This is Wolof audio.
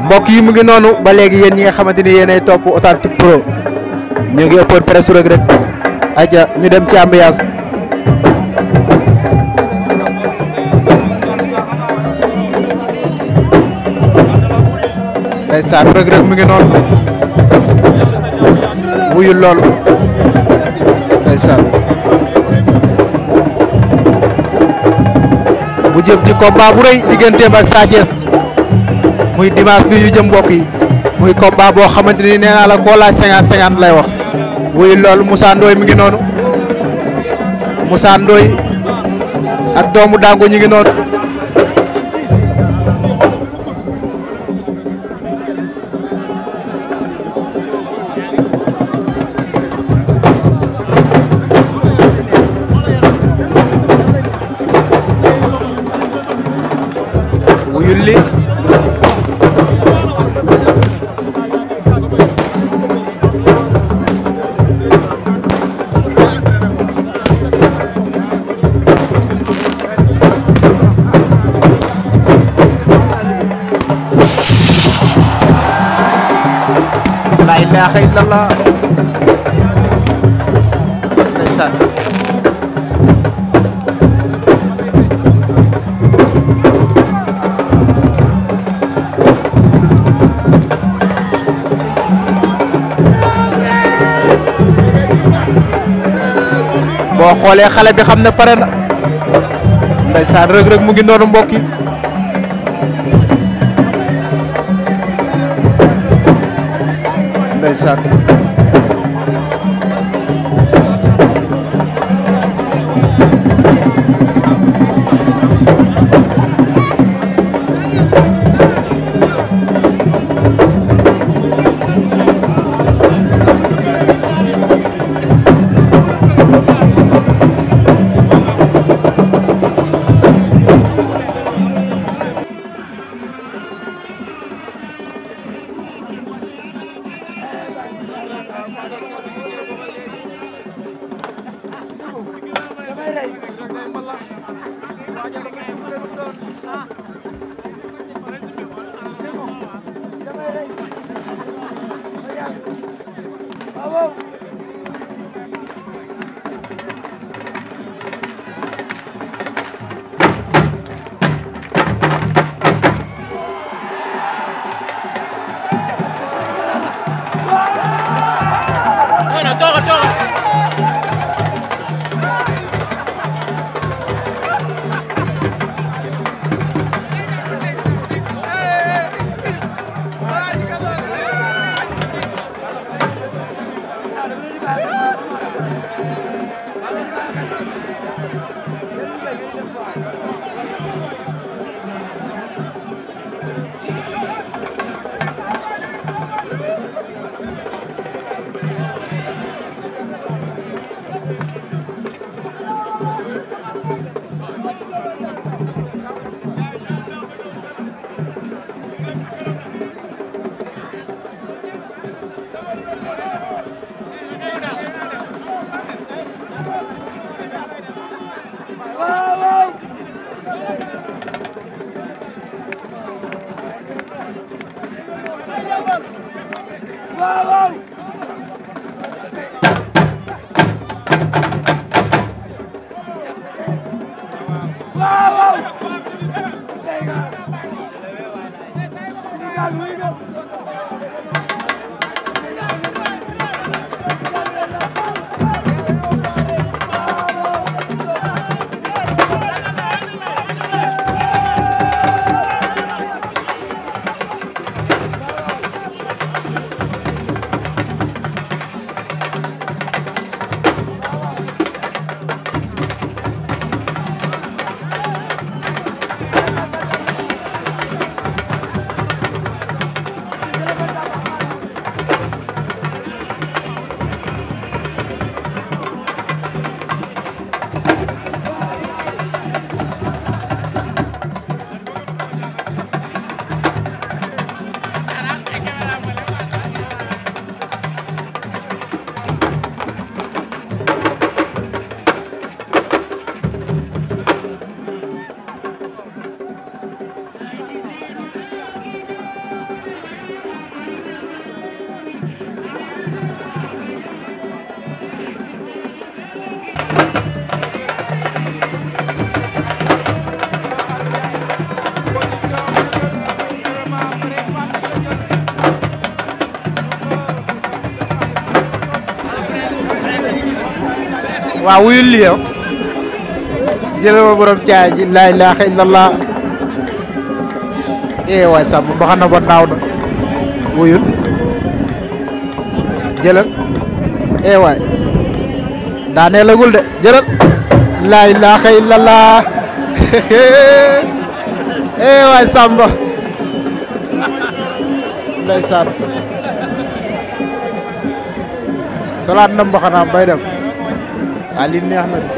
mbokk yi mu ngi noonu ba léegi yéen ñi nga xamante ni yéenay topp Authentique Pro ñu ngi ëppoon Préss Reug Reug aja ñu dem ci ambiance ndeysaan Reug Reug mu ngi noonu wuyul loolu ndeysaan bu jëm ci combat bu rëy digganteem ak Sa Thiès muy dimanche bi yu jëm mbokk yi muy combat boo xamante ni nee naa la koo laaj 50-50 lay wax wuy loolu Moussa Ndoye mi ngi noonu Moussa Ndoye ak doomu Dango ñi ngi noonu wuyul li la ilaha illallah ndeysaan boo xoolee xale bi xam ne pare na ndeysaan Reug Reug mu ngi noonu mbokk yi ndeysaan waaw wuyul li yow jëlal ma borom caay ji laa ilaaha illallah waay sàmm mbaxana ba naaw na wuyul jëlal waay daanee lagul de jëlal laa ilaaha illallah waay sàmba ndeysaan solaat na mbaxanaam bay dem waa li neex na de